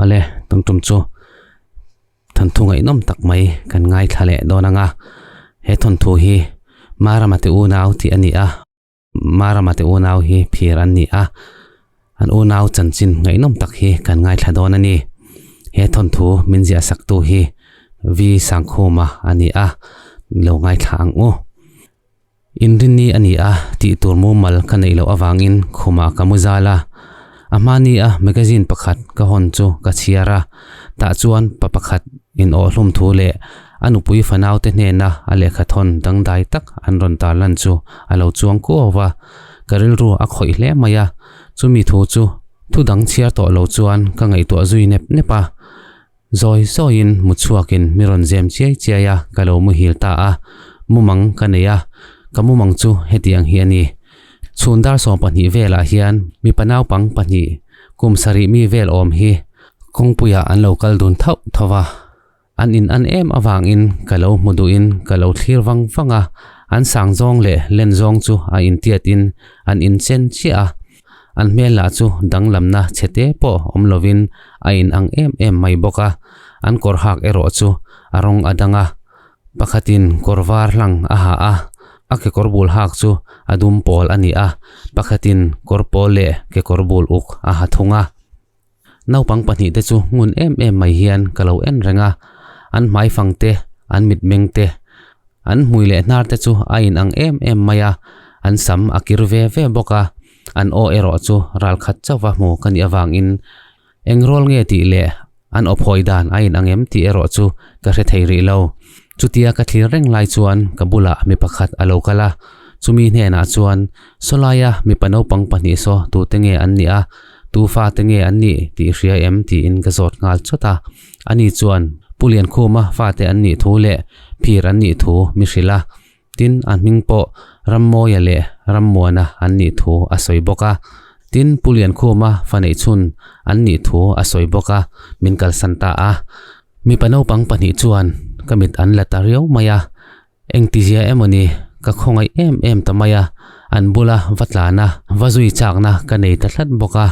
Ale tum tum chu thawnthu ngaihnawm tak mai kan ngaithla leh dawn ang a, he thawnthu hi Marama te unau tih a ni a, Marama te unau hi phir an ni a, an unau chanchin ngaihnawm tak hi kan ngaithla dawn a ni. He thawnthu min ziah saktu hi V Sangkhuma a ni a, lo ngaithla ang u. Inrinni a ni a, tih tur mumal ka neih loh avangin khumah ka mu zal a. A hmani a magazine pakhat ka hawn chu ka chhiar a, tah chuan pa pakhat in awhhlum thu leh a nupui fanaute hnena a lehkha thawn dangdai tak an rawn tarlan chu a lo chuang kuau va, ka rilru a khawih hle mai a, chumi thu chu thu dang chhiar tawh lo chuan ka ngaihtuah zui nep nep a. Zawi zawiin mu chhuakin mi rawn zem chiai chiai a, ka lo muhil ta a. Mumang ka nei a, ka mumang chu hetiang hi a ni. Chhun dar 12 velah hian mipa naupang pahnih kum sarih mi vel awm hi kawngpuiah an lo kal dun thauh thauh a. An in an em avangin ka lo hmu duhin ka lo thlir vang vang a, an sang zawng leh len zawng chu a intiatin an inchen chiah a. An hmel lah chu danglamna chhe te pawh awm lovin a inang em em mai bawk a, an kawr hak erawh chu a rawng a dang a, pakhatin kawr var hlang a ha a, a kekawr bul hak chu a dum pawl a ni a, pakhatin kawr pawl leh kekawr bul uk a ha thung a. Naupang pahnihte chu ngun em em mai hian ka lo en reng a, an hmaifang te, an mitmeng te, an hmui leh hnar te chu a inang em em mai a, an sam a kir ve ve bawk a, an aw erawh chu ral khat chauh va hmu ka nih avangin eng rawl nge tih leh an aw phawi dan a inang em tih erawh chu ka hre thei rih lo. Chutia ka thlir reng lai chuan ka bulah mi pakhat a lo kal a, chumi hnenah chuan Sawlaia mipa naupang pahnih saw tute nge an nih a, Tu fate nge an nih tih hria em tiin ka zawt nghal chawt a. Ani chuan Pu Liankhuma fate an nih thu leh phir an nih thu mi hrilh a. Tin, a hming pawh Rammawia leh Rammuana an nih thu a sawi bawk a. Tin, Pu Liankhuma fa neihchhun an nih thu a sawi bawk a, min kalsan ta a. Mipa naupang pahnih chuan ka mit an la ta riau mai a. Engtizia emawni ka khawngaih em em ta mai a, an bula va tlana va zui chakna ka nei ta tlat bawk a,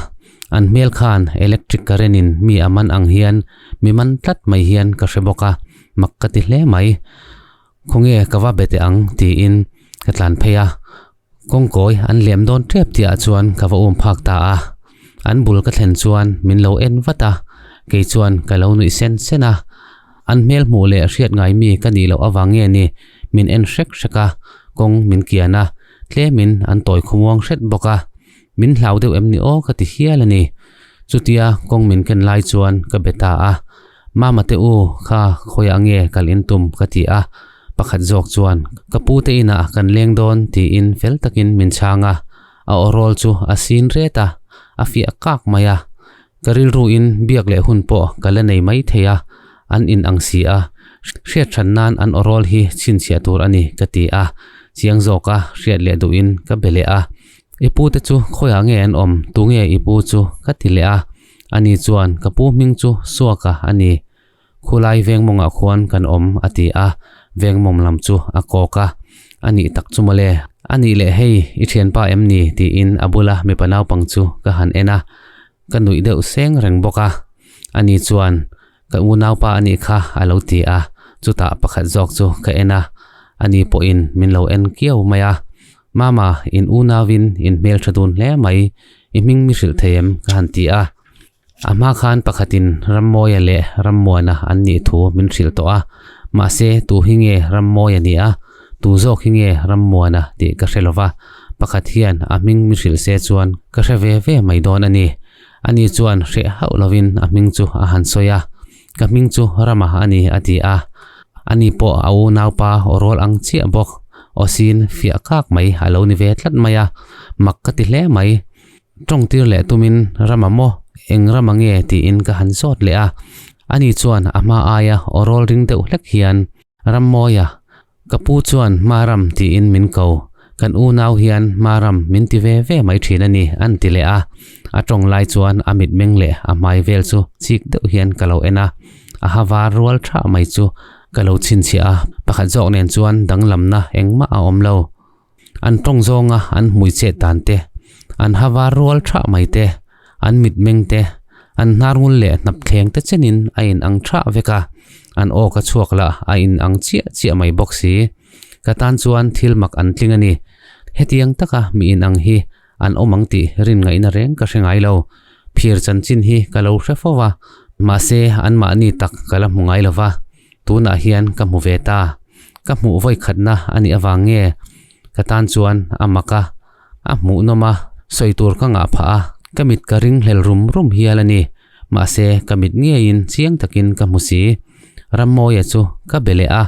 an hmel khan electric current in mi a man ang hian mi man tlat mai hian ka hre bawk a, mak ka ti hle mai. Khawnge ka va be teh ang tiin ka tlan phei a, kawngkawi an lem dawn tep tihah chuan ka va um phak ta a, an bul ka thlen chuan min lo en vat a, kei chuan ka lo nuih sen sen a. An hmel hmuh leh hriat ngai mi ka nih loh avang nge ni, min en hrek hrek a, kawng min kian a, tlemin an tawi khawmuang hret bawk a, min hlau deuh em ni aw ka ti hial a ni. Chutia kawng min ken lai chuan ka be ta a, Mama te u kha khawiah nge kal in tum ka ti a, pakhat zawk chuan ka pu te inah kan leng dawn tiin fel takin min chhang a, a aw rawl chu a sin ret a, a fiah kak mai a. Ka rilruin biak leh hun pawh ka la nei mai thei a, an in ang si a, hriat hran nan an awrawl hi chhinchhiah tur a ni ka ti a, chiang zawka hriat leh duhin ka be leh a, I pu te chu khawiah nge an awm, tunge i pu chu ka ti leh a, ani chuan ka pu hming chu Suaka a ni, Khulai vengmawngah khuan kan awm a ti a, vengmawng lam chu a kawk a, a nih tak chu mawle, a nih leh hei i thianpa em ni tiin a bula mipa naupang chu ka han en a, ka nuih deuh seng reng bawk a, ani chuan ka unaupa a nih kha a lo ti a, chutah pakhat zawk chu ka en a, ani pawhin min lo en kiau mai a, Mama in unauin in hmeltha dun hle mai, i hming mi hrilh thei em ka han ti a. A hma khan pakhatin Rammawia leh Rammuana an nih thu min hrilh tawh a, mahse tu hi nge Rammawia ni a, tu zawk hi nge Rammuana tih ka hre lo va, pakhat hian a hming min hrilh se chuan ka hre ve ve mai dawn a ni. Ani chuan hreh hauh lovin a hming chu a han sawi a, Ka hming chu Rama a ni a ti a, ani pawh a unaupa aw rawl ang chiah bawk, aw sin fiah kak mai a lo ni ve tlat mai a, mak ka ti hle mai. Tawngtir leh tumin Rama maw? Eng Rama nge? tiin ka han zawt leh a. Ani chuan a hma aia aw rawl ring deuh hlek hian, Rammawia, ka pu chuan Maram tiin min ko. Kan unau hian Maram min ti ve ve mai thin a ni, an ti leh a. A tawng lai chuan a mitmeng leh a hmai vel chu chik deuh hian ka lo en a. A ha var rual tha mai chu ka lo chhinchhiah a, pakhat zawk nen chuan danglamna engmah a awm lo. An tawng zawnga an hmui chet dan te, an ha var rual thah mai te, an mitmeng te, An hnar ngul leh hnap thleng te chenin a in ang thah vek a, an aw ka chhuak lah a in ang chiah chiah mai bawk si. Ka tan chuan thil mak an tling a ni. Hetiang taka mi in ang hi an awm ang tih rin ngaihna reng ka hre ngai lo. Phir chanchin hi ka lo hre fo va, mahse anmahni tak ka la hmu ngai lo va, tunah hian ka hmu ve ta. Ka hmuh vawi khatna a nih avang nge ka tan chuan a mak a, a hmuhnawm a, sawi tur ka ngah phah a, ka mit ka ring hlel rum rum hial a ni. Mahse ka mit ngeiin chiang takin ka hmu si. Rammawia chu ka be leh a,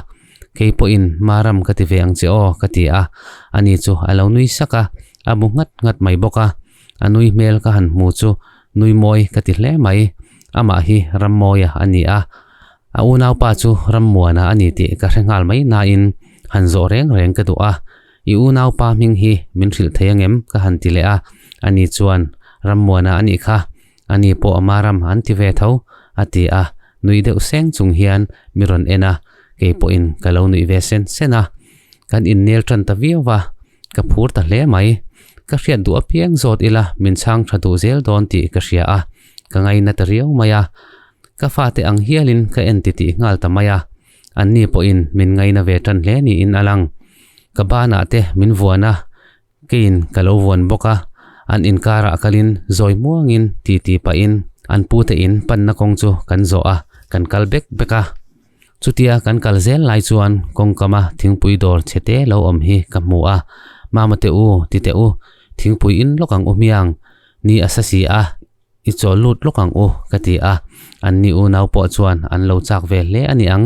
Kei pawhin Maram ka ti ve ang che aw ka ti a, ani chu a lo nui sak a, a bu nghat nghat mai bawk a, a nui hmel ka han hmu chu nui mawi ka ti hle mai, amah hi Rammawia a ni a, a unaupa chu Rammuana a ni tih ka hre nghal mai nain han zawh reng reng ka duh a, I unaupa hming hi min hrilh thei angem ka han ti leh a, ani chuan Rammuana a nih kha. Ani pawh ama ram an ti ve tho, a ti a, nui deuh seng chung hian mi rawn en a, kei pawhin ka lo nuih ve sen sen a. Kan innel tan ta viau va, ka phur ta hle mai. Ka hriat duh apiang zawt ila min chhang tha duh zel dawn tih ka hria a, ka ngaina ta riau mai a. Ka fate ang hialin ka en titih nghal ta mai a, anni pawhin min ngaina ve tan hle niin a lang. Ka banah te min vuan a, Keiin ka lo vuan bawk a, an inkarah kalin zawi muangin ti ti pahin an pute in panna kawng chu kan zawh a, kan kal bek bek a. Chutia kan kal zel lai chuan kawngkama thingpui dawr chhe te lo awm hi ka hmu a, Mama te u, ti teh u, thingpui in lawk ang u hmiang, ni a sa si a, I chawl lut lawk ang u, ka ti a. Anni unau pawh chuan an lo chak ve hle a ni ang.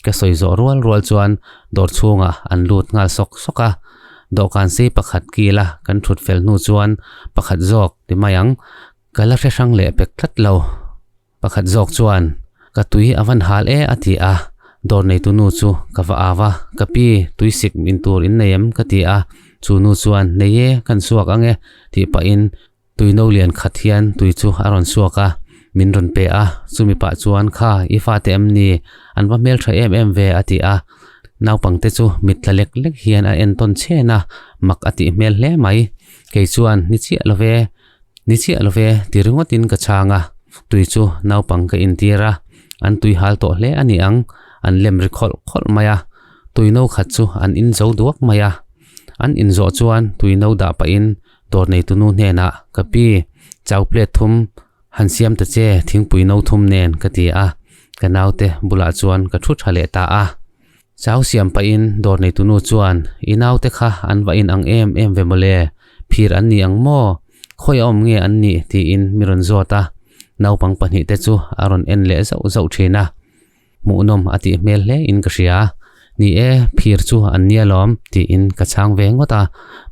Ka sawi zawh rual rual chuan dawr chhungah an lut nghal sawk sawk a. Dawhkan sei pakhat kila kan thut fel hnu chuan pakhat zawk ti mai ang. Ka la hre hrang leh pek tlat lo. Pakhat zawk chuan, Ka tui a van hal e a ti a. Dawr neitu nu chu ka va au a, Ka pi, tui sik in tur in nei em? ka ti a. Chu nu chuan, Nei e, kan suak ang e tih pahin Tui no lian khat hian tui chu a rawn suak a, min rawn pe a, chumi pah chuan kha i fate em ni, an va hmeltha em em ve a ti a. Naupangte chu mit tla lek lek hian a en tawn chhen a, mak a tih hmel hle mai. Kei chuan ni chiah lo ve, ni chiah lo ve ti ringawtin ka chhang a, tui chu naupang ka intir a, an tui hal tawh hle a ni ang, an lem ri khawlh khawlh mai a, tui no khat chu an in zo duak mai a. An inzawh chuan tui no dah pahin Dawr neitu nu hnenah, Ka pi, chau plate thum han siam ta che, thingpui no thum nen, ka ti a. Ka naute bulah chuan ka thu tha leh ta a. Chau siam pahin dawr neitu nu chuan, I naute kha an va in ang em em ve mawle, phir an ni ang maw? Khawi a awm nge an nih? tiin mi rawn zawt a. Naupang pahnihte chu a rawn en leh zauh zauh thin a. Hmuhnawm a tih hmel hle in ka hria. Ni e, phir chu an nia lawm tiin ka chhang ve ngawt a,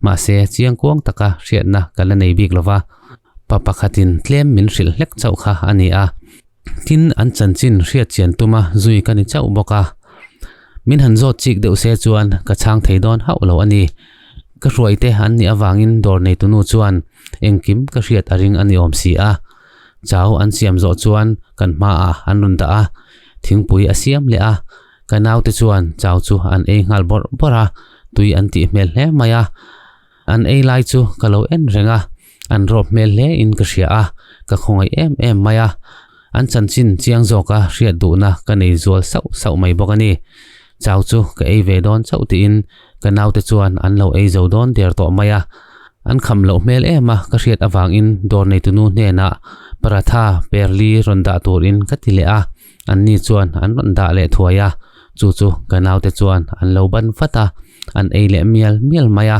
mahse chiangkuang taka hriatna ka la nei bik lova, pa pakhatin tlem min hrilh hlek chauh kha a ni a. Tin, an chanchin hriat chian tuma zui ka ni chauh bawk a. Min han zawt chik deuh se chuan ka chhang thei dawn hauh lo a ni. Ka hruaite an nih avangin dawr neitunu chuan engkim ka hriat a ring a ni awm si a. Chau an siam zawh chuan kan hmaah an rawn dah a, thingpui a siam leh a, ka naute chuan chau chu an ei nghal bawrh bawrh a, tui an tih hmel hle mai a. An ei lai chu ka lo en reng a, an rawp hmel hle in ka hria a, ka khawngaih em em mai a. An chanchin chiang zawka hriat duhna ka nei zual sauh sauh mai bawk a ni. Chau chu ka ei ve dawn chauh tiin ka naute chuan an lo ei zo dawn der tawh mai a. An kham loh hmel em a ka hriat avangin dawr neitunu hnenah paratha perli rawn dah turin ka ti leh a, anni chuan an rawn dah leh thuai a, chu chu ka naute chuan an lo ban vat a, an ei leh mial mial mai a,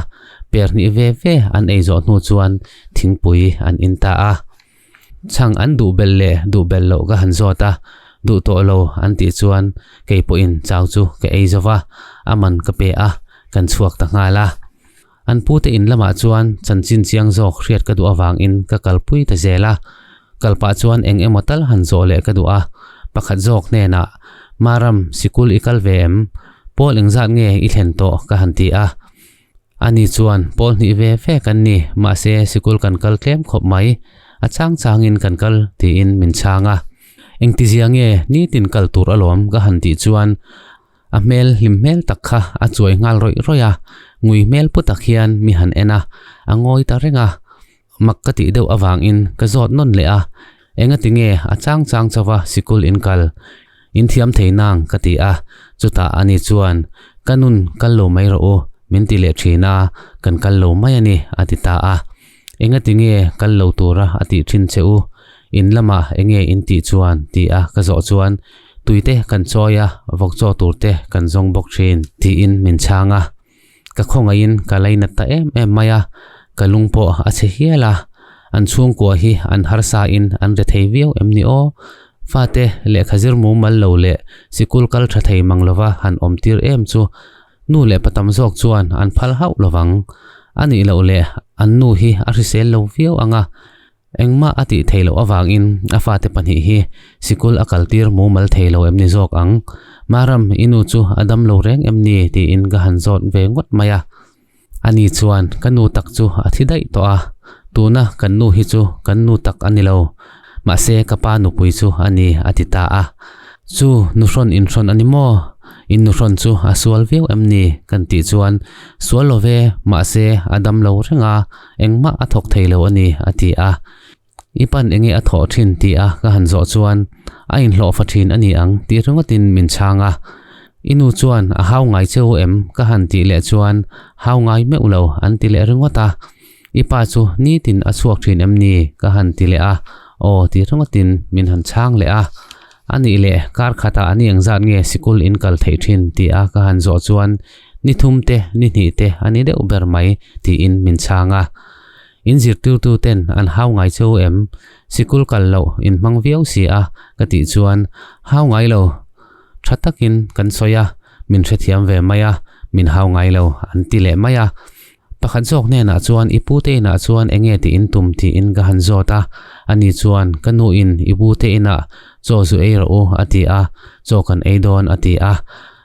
per hnih ve ve an ei zawh hnu chuan thingpui an in ta a. Chhang an duh belh leh duh belh loh ka han zawt a, duh tawh lo an tih chuan kei pawhin chau chu ka ei zo va, a man ka pe a, kan chhuak ta nghal a. An pute in lamah chuan chanchin chiang zawk hriat ka duh avangin ka kalpui ta zel a, kal pah chuan eng emaw tal han zawh leh ka duh a, pakhat zawk hnenah, Maram, sikul i kal ve em? Pawl engzat nge i thlen tawh? ka han ti a. Ani chuan, Pawl hnih ve ve kan ni, mahse sikul kan kal tlem khawp mai, a chang changin kan kal, tiin min chhang a. Engtizia nge nitin kal tur alawm ka han tih chuan, A hmel hlim hmel tak kha a chuai nghal rawih rawih a, ngui hmel pu tak hian mi han en a, a ngawi ta reng a. Mak ka tih deuh avangin ka zawt nawn leh a, Engati nge a chang chang chauva sikul in kal in thiam thei nang ka ti a, chutah ani chuan ka nun kal lo mai rawh u min ti leh thin a, kan kal lo mai a ni a ti ta a. Engati nge kal lo tura a tih thin che u, in lamah enge in tih chuan ti a ka zawh chuan tui te kan chawi a, vawk chaw tur te kan zawng bawk thin tiin min chhang a. Ka khawngaihin ka lainat ta em em mai a, ka lung pawh a chhe hial a, an chhungkua hi an harsa in an re thei viau em ni aw? Fate lehkha zir mumal lo leh sikul kal tha thei mang lova han awm tir em chu nu leh pa tam zawk chuan an phal hauh lovang. A nih loh leh an nu hi a hrisel lo viau ang a, Engmah a tih theih loh avangin a fate pahnih hi sikul a kaltir mumal thei lo em ni zawk ang? Maram, i nu chu a dam lo reng em ni? tiin ka han zawt ve ngawt mai a. Ani chuan ka nu tak chu a thi daih tawh a, tuna kan nu hi chu kan nu tak a ni lo, mahse ka pa nupui chu a ni a ti ta a. Chu nuhrawn inhrawn a ni maw? In nuhrawn chu a sual viau em ni? kan tih chuan sual lo ve, mahse a dam lo reng a, Engmah a thawk thei lo a ni, a ti a. I pan enge a thawh thin ti a ka han zawh chuan a inhlawh fa thin a ni ang tih ringawtin min chhang a. I nu chuan a hau ngai cheu em ka han tih leh chuan hau ngai meuh lo an ti leh ringawt a. I pa chu nitin a chhuak thin em ni ka han ti leh a, aw tih ringawtin min han chhang leh a. A nih leh kar khatah a ni engzat nge sikul in kal theih thin ti a ka han zawh chuan Ni thum te, ni hnih te a ni deuh ber mai, tiin min chhang a. In zirtirtu ten an hau ngai cheu em? Sikul kal loh in hmang viau si a, ka tih chuan, Hau ngai lo. Tha takin kan sawi a, min hrethiam ve mai a, min hau ngai lo, an ti leh mai a. Pakhat zawk hnenah chuan i pute inah chuan enge tih in tum tiin ka han zawt a, ani chuan ka nu in i pute inah chaw zu ei rawh u a ti a, chaw kan ei dawn a ti a.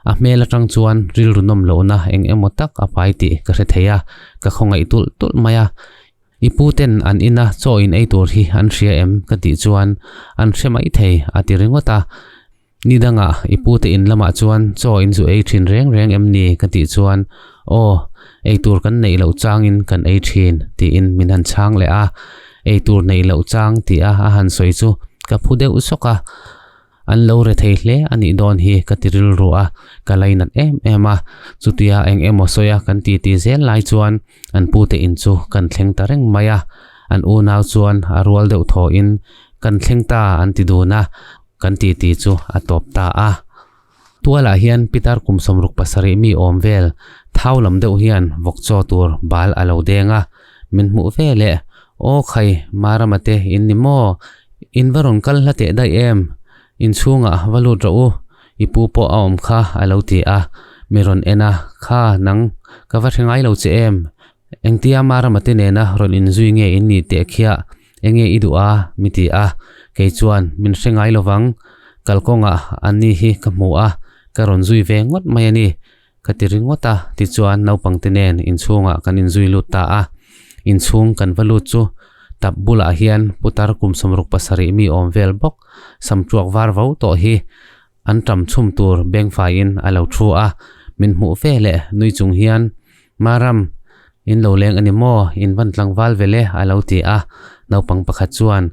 A hmel atang chuan rilru nawm lohna eng emaw tak a pai tih ka hre thei a, ka khawngaih tulh tulh mai a. I puten an ina chaw in ei tur hi an hria em ka tih chuan an hre mai thei a ti ringawt a. Ni dangah i pute in lamah chuan chaw in zu ei thin reng reng em ni ka tih chuan aw ei tur kan neih loh changin kan ei thin tiin min han chhang leh a, ei tur neih loh chang tih a a han sawi chu ka phu deuh sawk a, an lo re thei hle a nih dawn hi ka ti rilru a, ka lainat em em a, chutia eng emaw sawi a kan titi zel lai chuan an pute in chu kan thleng ta reng mai a, an unau chuan a rual deuh thawhin kan thleng ta an ti dun a. Kan titi chu a tawp ta a. Tualah hian pitar kum 67 mi awm vel thau lam deuh hian vawk chaw tur bal a lo deng a, min hmuh ve leh, Aw khai, Marama te in ni maw? In va rawn kal hla teh daih em? Inchhungah va lut rawh u, i pu pawh a awm kha a lo ti a. Mi rawn en a, Kha, nang, ka va hre ngai lo che em? Engtia Marama te nena rawn inzui nge in nih teh khiah Enge i duh a? mi ti a, kei chuan min hre ngai lovang, kalkawngah an ni hi ka hmu a, ka rawn zui ve ngawt mai a ni, ka ti ringawt a, tichuan naupangte nen inchhungah kan inzui lut ta a, inchhung kan va lut chu tap bulah hian putar kum 67 mi awm vel bawk samtuak var vo tawh hi an ṭam chhum tur bengfaiin a lo thu a, min hmuh ve leh nui chung hian, Maram, in lo leng a ni maw? In van tlangval vel e, a lo ti a. Naupang pakhat chuan,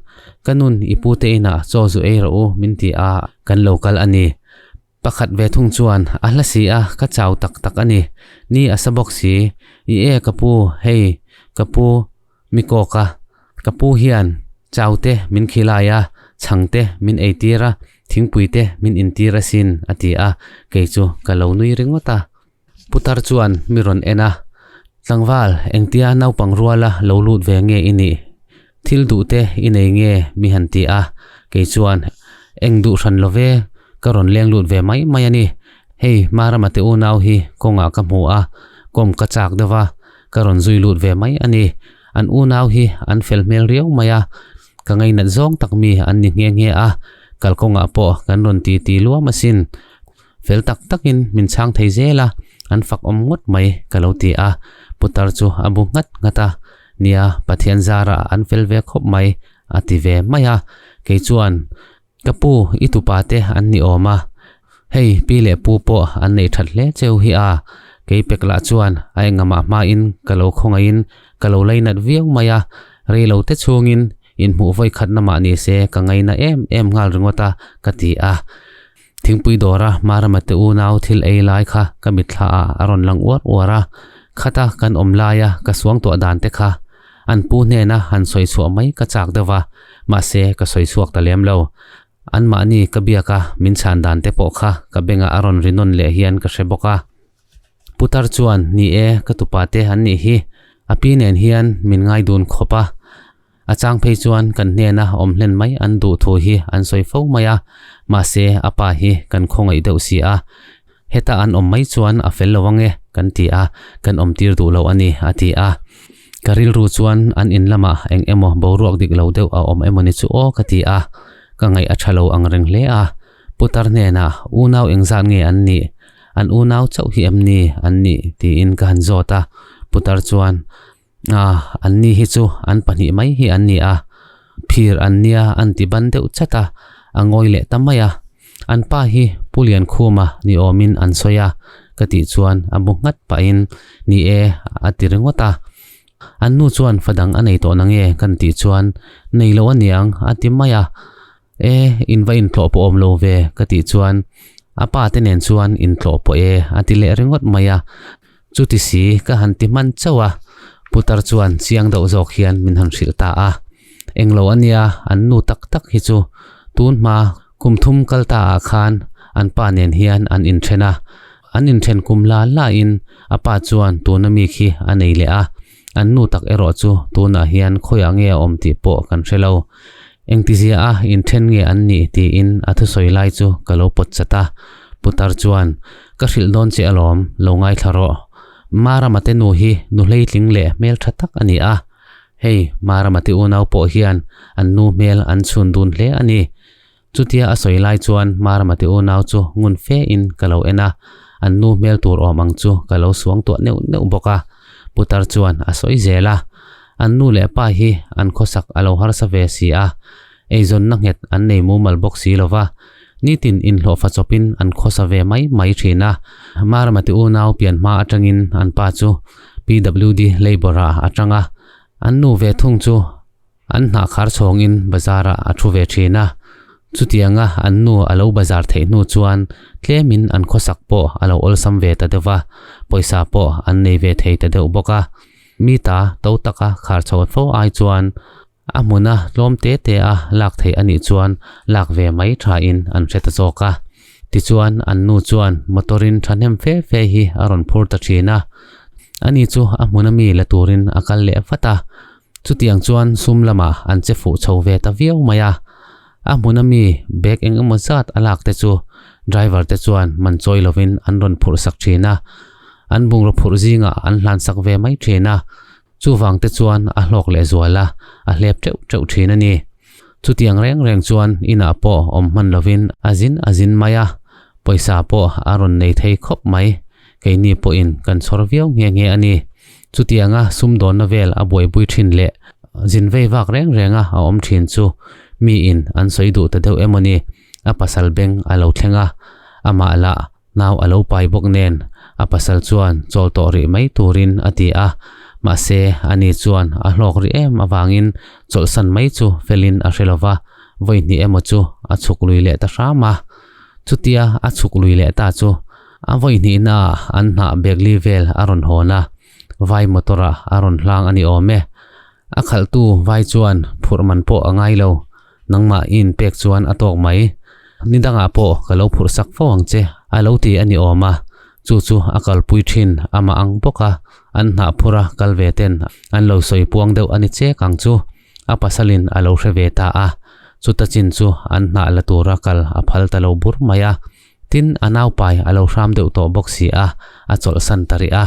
Ka nun, i pute inah chaw zu ei rawh u, min ti a, kan lo kal a ni. Pakhat ve thung chuan, A hla si a, ka chau tak tak a ni. Ni a sa bawk si. I e ka pu, hei, ka pu, Mi kawk a, ka pu hian chau te min khilai a, chhang te min ei tir a, thingpui te min in tir asin a ti a, kei chu ka lo nui ringawt a. Putar chuan mi rawn en a, Tlangval, engtia naupang ruala lo lut ve nge i nih? Thil duh te i nei nge mi han ti a, kei chuan eng duh hran lo ve, ka rawn leng lut ve mai mai a ni. Hei Marama te unau hi kawngah ka hmu a, kawm ka chak deuh a, Ka rawn zui lut ve mai a ni. An unau hi an fel hmel riau mai a, ka ngainat zawng tak mi an ni nghe nghe a, kalkawngah pawh kan rawn ti ti luam asin. Fel tak takin min chhang thei zel a, an fak awm ngawt mai ka lo ti a. Putar chu a bu nghat nghat a, Nia, Pathian zarah an fel ve khawp mai a ti ve mai a. Kei chuan Ka pu, i tupa te an ni awm a, hei pi leh pu pawh an nei that hle cheu hi a, kei pek lah chuan a engamah hmain ka lo khawngaihin ka lo lainat viau mai a, rei lo te chhungin Inhmuh vawi khatna mah ni se ka ngaina em em nghal ringawt a, ka ti a. Thingpui dawra Marama te unau thil ei lai kha ka mitthla ah a rawn lang uar uar a, khata kan awm laia ka suangtuah dan te kha an pu hnena han sawi chhuah mai ka chak deuh va, mahse ka sawi chhuak ta lem lo. Anmahni ka biak a min chhan dan te pawh kha ka bengah a rawn ri nawn leh hian ka hre bawk a. Putar chuan, Ni e, ka tupa te an nih hi, a pi nen hian min ngai dun khawp a. A chang phei chuan kan hnena awm hlen mai an duh thu hi an sawi fo mai a, mahse a pa hi kan khawngaih deuh si a, heta an awm mai chuan a fel lo ange kan ti a, kan awm tir duh lo a ni a ti a. Ka rilru chuan an in lamah eng emaw boruak dik lo deuh a awm emaw ni chu aw ka ti a, ka ngaih a tha lo ang reng hle a. Putar hnenah unau engzat nge an nih? An unau chauh hi em ni an nih? tiin ka han zawt a, putar chuan A, an ni hi chu an pahnih mai hi an ni a, phir an nia an ti ban deuh chat a, a ngawi leh ta mai a. An pa hi Pu Liankhuma ni awmin an sawi a, ka tih chuan a bu nghat pahin ni e a ti ringawt a. An nu chuan fa dang a nei tawh nange kan tih chuan nei lo aniang a ti mai a. E, in va intlawh pawh awm lo ve ka tih chuan a pa te nen chuan intlawh pawh e a ti leh ringawt mai a, chuti si ka han ti hman chauh a, putar chuan chiang deuh zawk hian min han hrilh ta a, englo a nia an nu tak tak hi chu tun hma kum thum kal ta ah khan an pa nen hian an inthen a, an inthen kum la la in a pa chuan tuna mi khi a nei leh a, an nu tak erawh chu tunah hian khawiah nge a awm tih pawh kan hre lo. Engtizia a inthen nge an nih tiin a thusawi lai chu ka lo pawt chat a, Putar chuan, Ka hrilh dawn che alawm, lo ngaithla rawh. Marama te nu hi nu hleitling leh hmeltha tak a ni a, hei Marama te unau pawh hian an nu hmel an chhun dun hle a ni. Chutia a sawi lai chuan Marama te unau chu ngun fe in ka lo en a, an nu hmel tur awm ang chu ka lo suang tuah neuh neuh bawk a. Putar chuan a sawi zel a, an nu leh pa hi an khawsak a lo harsa ve si a, eizawnna nghet an nei mumal bawk si lo va, nitin inhlawhfa chawpin an khawsa ve mai mai thin a. Marama te unau pian hma atangin an pa chu PWD labour ah a tang a, an nu ve thung chu An hnah khar chhawngin bazar-ah a thu ve thin a, chutianga an nu a lo bazar theih hnu chuan tlemin an khawsak pawh a lo awlsam ve ta deuh va, pawisa pawh an nei ve thei ta deuh bawk a. Mi ta to taka khar chho fo ai chuan a hmuna tlawm te te a lak theih a nih chuan lak ve mai thain an hre ta zawk a. Tichuan an nu chuan motor-in thahnem fe fe hi a rawn phur ta thin a, ani chu a hmuna mi la turin a kal leh vat a. Chutiang chuan sum lamah an che fuh chho ve ta viau mai a, a hmuna mi bag eng emaw zat a lak te chu driver te chuan man chawi lovin an rawn phurh sak thin a, an bungraw phurh zingah an hlan sak ve mai thin a, chuvang te chuan a hlawk leh zual a, a hlep teuh teuh thin a ni. Chutiang reng reng chuan inah pawh awm hman lovin a zin a zin mai a, pawisa pawh a rawn nei thei khawp mai, keini pawhin kan chhawr viau nghe nghe a ni. Chutianga sumdawnna vel a buaipui thin leh zin vei vak reng renga a awm thin chu miin an sawi duh ta deuh emaw ni, a pasal beng a lo thleng a, amah lah nau a lo pai bawk nen a pasal chuan chawl tawh rih mai turin a ti a, mahse ani chuan a hlawk rih em avangin chawlhsan mai chu felin a hre lova, vawi hnih emaw chu a chhuk lui leh ta hram a, chutia a chhuk lui leh ta chu A vawi hnihna ah an hnah Begli vel a rawn hawn a, vai motor ah a rawn hlang a ni awm e. A khalhtu vai chuan phurh man pawh a ngai lo, nangmah i inpek chuan a tawk mai. Ni dangah pawh ka lo phurh sak fo ang che a lo ti a ni awm a, chu chu a kalpui thin amah ang bawk a, an hnah phur a kal ve ten an lo sawi puang deuh a ni chek ang chu. A pasalin a lo hre ve ta a, chuta chin chu an hnah la tura kal a phal ta lo bur mai a. Tin, a naupai a lo hram deuh tawh bawk si a, a chawlhsan ta rih a.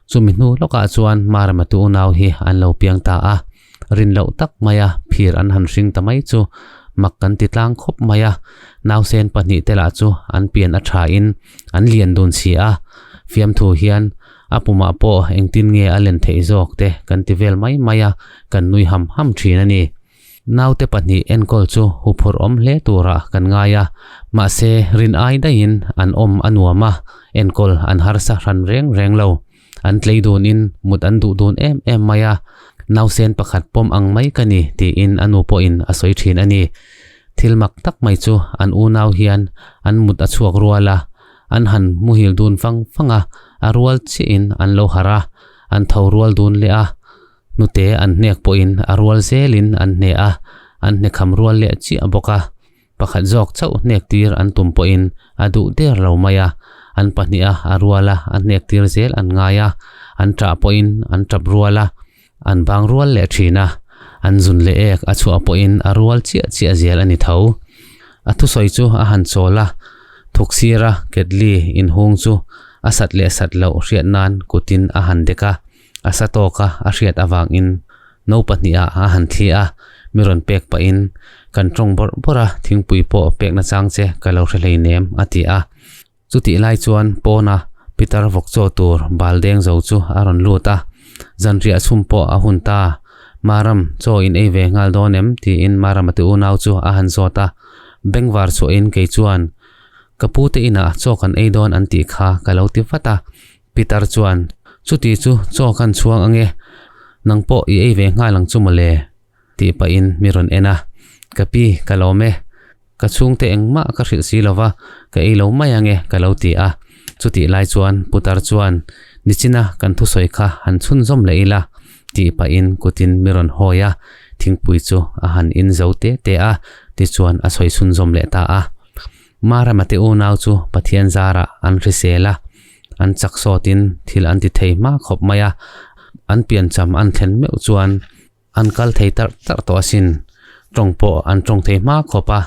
Chumi hnu lawkah chuan Marama tu unau hi an lo piang ta a, rin loh tak maia phir an han hring ta mai chu mak kan ti tlang khawp mai a. Nausen pahnih te lah chu an pian a thain an lian dun si a, fiamthu hian a pumah pawh engtin nge a len theih zawk te kan ti vel mai mai a, kan nui ham ham thin a ni. Naute pahnih enkawl chu huphurh awm hle turah kan ngai a, mahse rin ai daihin an awm a nuam a, enkawl an harsa hran reng reng lo. An tlei dunin mut an duh dun em em mai a, nausen pakhat pawm ang mai ka ni tiin a nu pawhin a sawi thin a ni. Thil mak tak mai chu an unau hian an mut a chhuak rual a, an han muhil dun fang fang a, a rual chiahin an lo harh a, an tho rual dun leh a. Hnute an hnek pawhin a rual zelin an hne a, an hne kham rual leh chiah bawk a. Pakhat zawk chauh hnek tir an tum pawhin a duh der lo mai a, an pahniha a rual a, a hnek tir zel an ngai a, an ṭah pawhin an ṭap rual a, an bang rual leh ṭhin a, an zun leh ek a chhuah pawhin a rual chiah chiah zel a ni tho. A thusawi chu a han chawl a, thuk sira ketli inhung chu a sat leh sat loh hriat nan kutin a han dek a, A sa tawk a, a hriat avangin no pahnihah a han thli a, mi rawn pek pahin, Kan tawng bawrh bawrh a, thingpui pawh pek nachang che ka lo hre hleinem, a ti a. Chutih lai chuan pawna Peter vawk chaw tur bal deng zo chu a rawn lut a, Zanriah chhum pawh a hun ta, Maram, chaw in ei ve nghal dawn em? tiin Marama te unau chu a han zawt a. Bengvar chhuahin kei chuan, Ka pute inah chaw kan ei dawn an tih kha ka lo ti vat a. Peter chuan, Chuti chu chaw kan chhuang ange, nang pawh i ei ve nghal ang chu mawle, tih pahin mi rawn en a. Ka pi, ka lawm e. Ka chhungte engmah ka hrilh si lova, ka ei lo mai ange, ka lo ti a. Chutih lai chuan Putar chuan, Nichina kan thusawi kha han chhunzawm leh ila, tih pahin kutin mi rawn hawi a, thingpui chu a han in zo te te a, tichuan a sawi chhunzawm leh ta a. Marama te unau chu Pathian zarah an hrisel a, an chak sawtin thil an ti thei hma khawp mai a, an piancham an thlen meuh chuan an kal thei tarh tarh tawh asin, tawng pawh an tawng thei hma khawp a,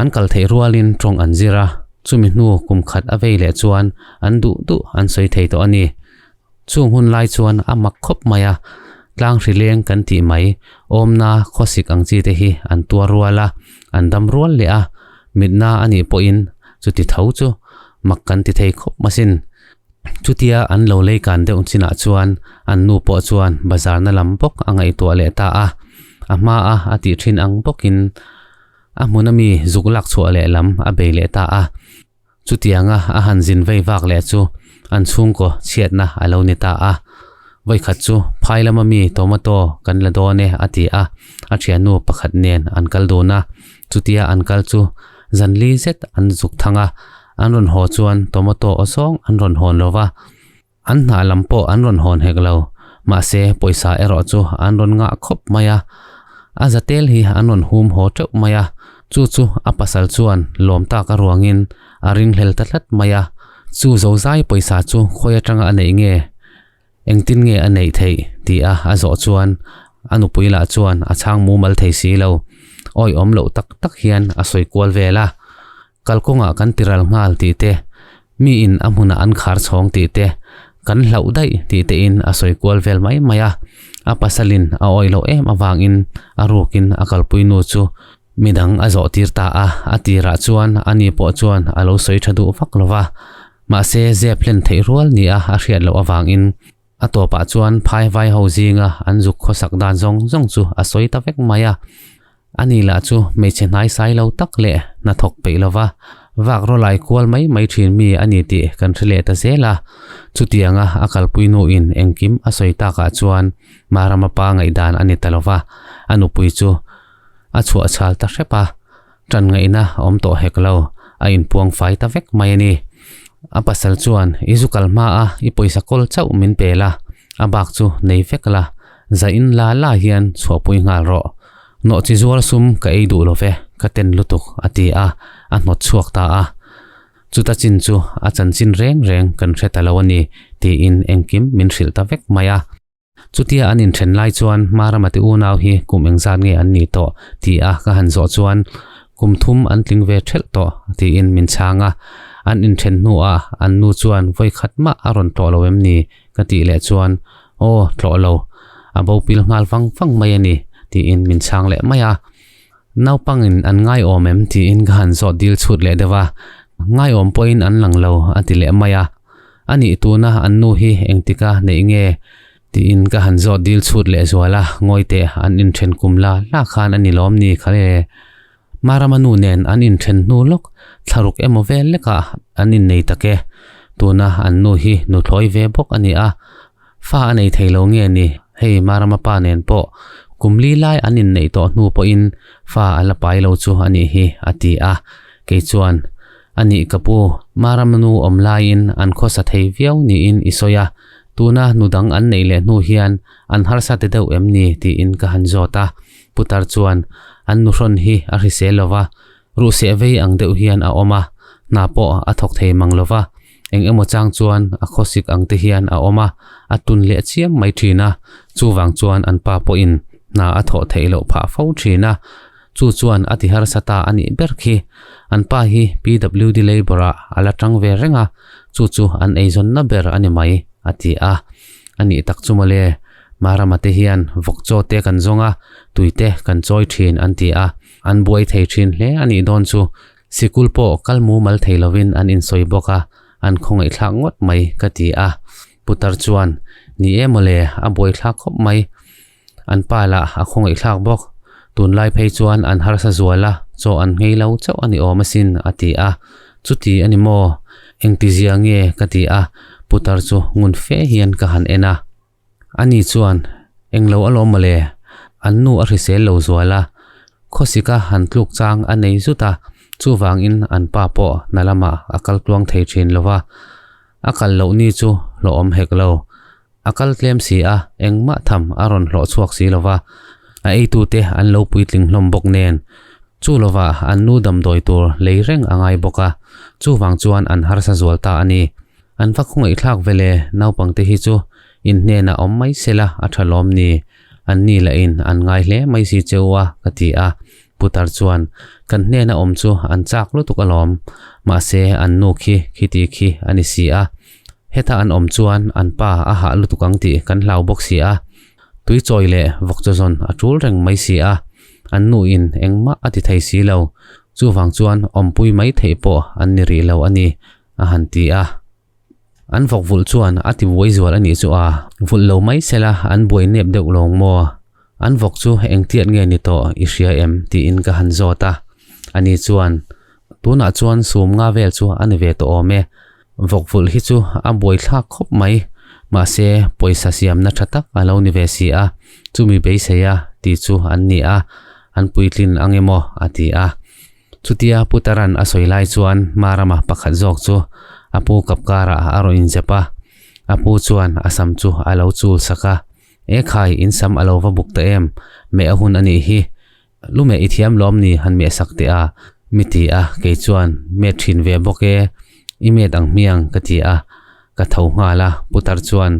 an kal theih rualin tawng an zir a, chumi hnu kum khat a vei leh chuan an duh duh an sawi thei tawh a ni. Chung hun lai chuan a mak khawp mai a, tlang hri leng kan tih mai, awmna khawsik ang chi te hi an tuar rual a, an dam rual leh a, mitna a nih pawhin chuti tho chu mak kan ti thei khawp masin. Chutia an lo lei kan deuh chinah chuan an nu pawh chuan bazar na lam bawk a ngaihtuah leh ta a, a hma a a tih thin ang bawkin a hmun ami zuk lak chhuah leh lam a bei leh ta a. Chutianga a han zin vei vak leh chu an chhungkaw chhiatna a lo ni ta a. Vawikhat chu phai lama mi tomato kan la dawn e a ti a, a thiannu pakhat nen an kal dun a. Chutia an kal chu zanli zet an zuk thang a, an rawn haw chuan tomato aw zawng an rawn hawn lo va. An hnah lam pawh an rawn hawn hek lo, mahse pawisa erawh chu an rawn ngah khawp mai a, a zatel hi an rawn hum haw teuh mai a, chu chu a pasal chuan lawm tak a ruangin a ringhlel ta tlat mai a, chu zozai pawisa chu khawi atanga a neih nge, engtin nge a neih theih ti a a zawh chuan a nupui lah chuan a chhang mumal thei si lo, awihawm loh tak tak hian a sawi kual vel a. Kalkawngah kan tiral nghal tih te, mi in a hmunah an khar chhawng tih te, kan hlauh daih tih te in a sawi kual vel mai mai a. A pasalin a awih loh em avangin a rukin a kalpui nu chu midang a zawh tir ta a, a tirah chuan ani pawh chuan a lo sawi tha duh vak lo va. Mahse zep hlen theih rual nia a hriat loh avangin a tawpah chuan phai vai ho zinga an zuk khawsak dan zawng zawng chu a sawi ta vek mai a. Ani lah chu hmeichhe hnai sai lo tak leh hnathawk peih lova vak rawlai kual mai mai thin mi a ni tih kan hre leh ta zel a. Chutianga a kalpui nuin engkim a sawi takah chuan Marama pa ngaihdan a ni ta lova, a nupui chu a chhuah chhal ta hrep a, tan ngaihna a awm tawh hek lo, a inpuang fai ta vek mai a ni. A pasal chuan i zu kal hma a, i pawisa kawl chauh min pe la, a bak chu nei vek la, zain la la hian chhuahpui nghal rawh. Nawh chi zuar sum ka ei duh lo ve, ka ten lutuk, a ti a, a hnawt chhuak ta a. Chuta chin chu a chanchin reng reng kan hre ta lo a ni, tiin engkim min hrilh ta vek mai a. Chutia an inthen lai chuan Maramati unau hi kum engzat nge an nih tawh ti a ka han zawh chuan kum thum an tling ve thelh tawh tiin min chhang a. An inthen hnuah an nu chuan vawi khat mah a rawn tlawh lo em ni ka tih leh chuan Aw, tlawh lo. A bo pil nghal vang vang mai a ni, tiin min chhang leh mai a. Naupangin an ngaiawm em? tiin ka han zawt dil chhut leh deuh a. Ngaiawm pawhin an lang lo, a ti leh mai a. A nih tuna an nu hi engtika neih nge? tiin ka han zawt dil chhut leh zual a. Ngawi teh, an inthen kum la la khan a ni lawm ni kha le. Marama nu nen an inthen hnu lawk, thlaruk emaw vel lekah an innei tak e. Tuna an nu hi nuthlawi ve bawk a ni a, fa a nei thei lo nge ni? Hei Marama pa nen pawh kum li lai an inneih tawh hnu pawhin fa a la pai lo chu a nih hi, a ti a. Kei chuan, A nih ka pu, Marama nu awm laiin an khawsa thei viau niin i sawi a, tuna nu dang an neih leh hnu hian an harsa te deuh em ni? tiin ka han zawt a. Putar chuan, An nuhrawn hi a hrisel lo va, Ruhseh vei ang deuh hian a awm a, hna pawh a thawk thei mang lo va, eng emaw chang chuan a khawsik ang te hian a awm a, a tun leh chiam mai thin a, chuvang chuan an pa pawhin hna a thawh theih loh phah fo thin a, chu chuan a ti harsa ta a nih ber khi. An pa hi PWD Labour ah a la tang ve reng a, chu chu an eizawnna ber a ni mai, a ti a. A nih tak chu mawle, Marama te hian vawk chaw te kan zawng a, tui te kan chawi thin an ti a. An buai thei thin hle a nih dawn chu. Sikul pawh kal mumal thei lovin an insawi bawk a, an khawngaihthlak ngawt mai ka ti a. Putar chuan, Ni e mawle, a buaithlak khawp mai. An pa lah a khawngaihthlak bawk. Tunlai phei chuan an harsa zual a, chaw an nghei lo chauh a ni awm asin, a ti a. Chuti a ni maw? Engtizia nge? ka ti a. Putar chu ngun fe hian ka han en a. Ani chuan, Englo alawm mawle, an nu a hrisel lo zual a, khawsika han tluk chang a nei zut a, chuvangin an pa pawh hna lamah a kal tluang thei thin lo va, a kal loh ni chu hlawhawm hek lo. A kal tlem si a, engmah tham a rawn hlawh chhuak si lo va, a eitute an lo puitling hlawm bawk nen, chu lovah an nu damdawi tur lei reng a ngai bawk a, chuvang chuan an harsa zual ta a ni. An va khawngaihthlak vele naupangte hi chu in hnenah awm mai sela a tha lawm ni, an ni lah in an ngai hle mai si che u a ka ti a, Putar chuan kan hnena awm chu an chak lutuk alawm, mahse an nu khi khiti khi a ni si a, heta an awm chuan an pa a hah lutuk ang tih kan hlau bawk si a, tui chawi leh vawk chaw zawn a tul reng mai si a, an nu in engmah a ti thei si lo, chuvang chuan awmpui mai theih pawh an ni rih lo a ni. a han ti a. An vawk vulh chuan a ti buai zual a nih chu a, vulh lo mai sela an buai nep deuh lawng maw? An vawk chu engtiat nge ni tawh i hria em? tiin ka han zawt a. Ani chuan, Tunah chuan sum nga vel chu a ni ve tawh awm e. Vawk vulh hi chu a buai thlak khawp mai, mahse pawisa siamna tha tak a lo ni ve si a, chumi beisei a ti chu an ni a, an puitlin ang emaw a ti a. Chutia Putaran a sawi lai chuan Marama pakhat zawk chu a pu kap karah a rawn inzep a, a pu chuan a sam chu a lo chul sak a, E khai, in sam a lo va buk ta em? Meh a hun a nih hi. Lu meh i thiam lawm ni han meh sak teh a, mi ti a, kei chuan met thin ve bawk e, i met ang hmiang ka ti a, ka tho nghal a, Putar chuan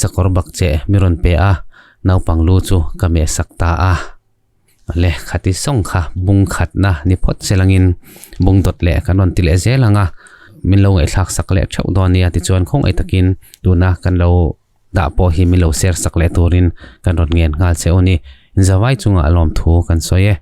sakawr bak che mi rawn pe a, naupang lu chu ka meh sak ta a. Le khati sawng kha bung khatna ni phawt se langin bung dawt leh kan rawn ti leh zel ang a, min lo ngaihthlak sak leh theuh dawn nia tichuan khawngaih takin tuna kan lo dah pawh hi min lo share sak leh turin kan rawn ngen nghal che u ni. Inzavai chungah lawmthu kan sawi e.